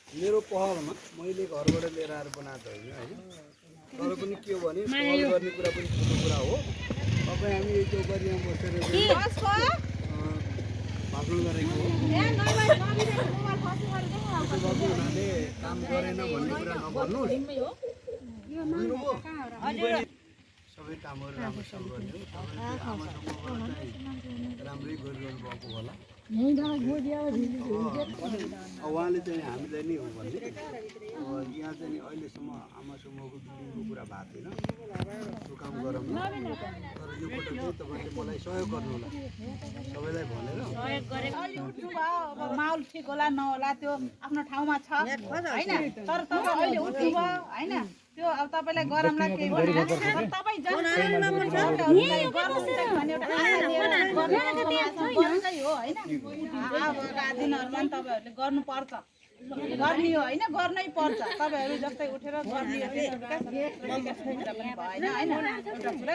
मेरो पहलमा मैले घरबाट लिएर आएर बनाएको होइन होइन तर पनि के हो भने पहल गर्ने कुरा पनि ठुलो कुरा हो। तपाईँ हामी यो चौकारीमा बसेर भाषण गरेको हो हुनाले काम गरेन भन्ने कुरा नभन्नुहोस्। सबै कामहरू राम्रोसँग गर्ने हो। राम्रै गरिरहनु भएको होला। उहाँले चाहिँ हामीलाई नै हो भन्ने यहाँ चाहिँ अहिलेसम्म आमा समूहको बिल्डिङको कुरा भएको थिएन। त्यो काम गरौँ न, तर यो पटक चाहिँ तपाईँले मलाई सहयोग गर्नु होला सबैलाई भनेर। माहौल ठिक होला नहोला त्यो आफ्नो ठाउँमा छ होइन, तर तपाईँ अहिले उठ्नुभयो होइन, त्यो अब तपाईँलाई गरमलाई केही तपाईँ हो होइन। आजका दिनहरूमा नि तपाईँहरूले गर्नुपर्छ, गर्ने हो होइन, गर्नै पर्छ। तपाईँहरू जस्तै उठेर गर्ने भएन होइन एउटा कुरा।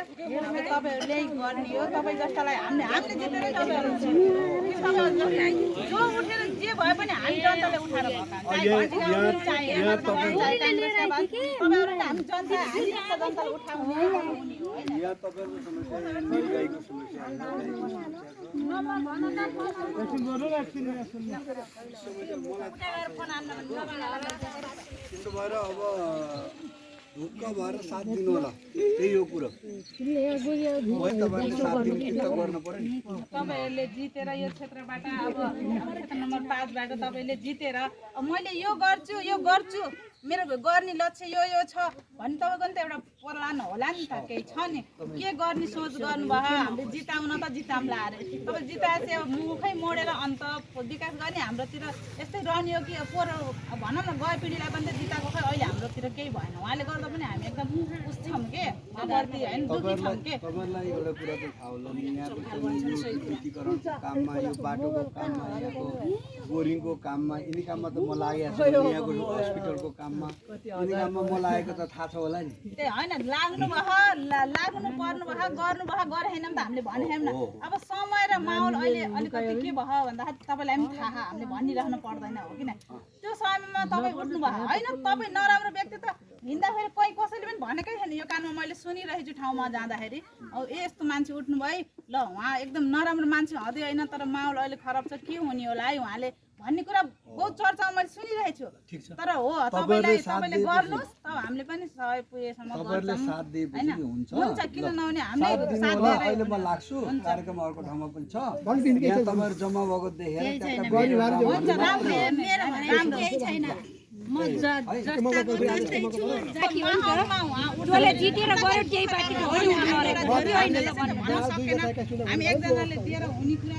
तपाईँहरूले गर्ने हो, तपाईँ जस्तालाई हामीले जितेर तपाईँहरू जो उठेर जे भए पनि हामी जनताले उठाएर जनताले उठाउने भएर अब ढुक्क भएर साथ दिनु होला। त्यही हो कुरो। तपाईँहरूले साथ दिनु चिन्ता गर्नु पर्यो नि। तपाईँहरूले जितेर यो क्षेत्रबाट अब क्षेत्र नम्बर 5 बाट तपाईँले जितेर मैले यो गर्छु मेरो गर्ने लक्ष्य यो छ भने तपाईँको नि त एउटा प्लान होला नि त, केही छ नि के गर्ने सोच गर्नुभयो। हामीले जिताउन त जिताउँला अरे तपाईँ जिताएपछि अब मुखै मोडेर अन्त विकास गर्ने हाम्रोतिर यस्तै रहने हो कि पोहोर भनौँ न गए पिँढीलाई पनि त जिताएको खै अहिले हाम्रोतिर केही भएन। उहाँले गर्दा पनि हामी एकदम उस छौँ के अगर्ती होइन दुःखी छौँ के। तपाईँलाई एउटा कुरा त थाहा होला नि, यहाँको विद्युतीकरणको काममा, यो बाटोको काममा, यहाँको बोरिङको काममा, यिनी काममा त म लागेको छु। यहाँको हस्पिटलको काममा यिनी काममा म लागेको त थाहा छ होला नि। त्यही होइन लाग्नु पर्नु भयो गर्नु भयो गरेन त हामीले भनेनौँ न। अब समय र माहौल अहिले अलिकति के भयो भन्दाखेरि तपाईँलाई पनि थाहा, हामीले भनिरहनु पर्दैन हो किन। त्यो समयमा तपाईँ उठ्नु भयो होइन, तपाईँ नराम्रो व्यक्ति त हिँड्दाखेरि कोही कसैले पनि भनेकै छैन। यो कानमा मैले सुनिरहेछु ठाउँमा जाँदाखेरि अब यस्तो मान्छे उठ्नु भयो ल उहाँ एकदम नराम्रो मान्छे हँदै होइन, तर माहौल अहिले खराब छ के हुने होला है उहाँले भन्ने कुरा बहुत चर्चामा मैले सुनिरहेछु। तर हो तपाईँले गर्नुहोस् तब हामीले पनि सबै पुगेसम्म हुन्छ किन नहुने। हामीले अहिले म लाग्छु कार्यक्रम अर्को ठाउँमा पनि छ, तपाईँहरू जम्मा भएको देखेर हामी एकजनाले दिएर हुने कुरा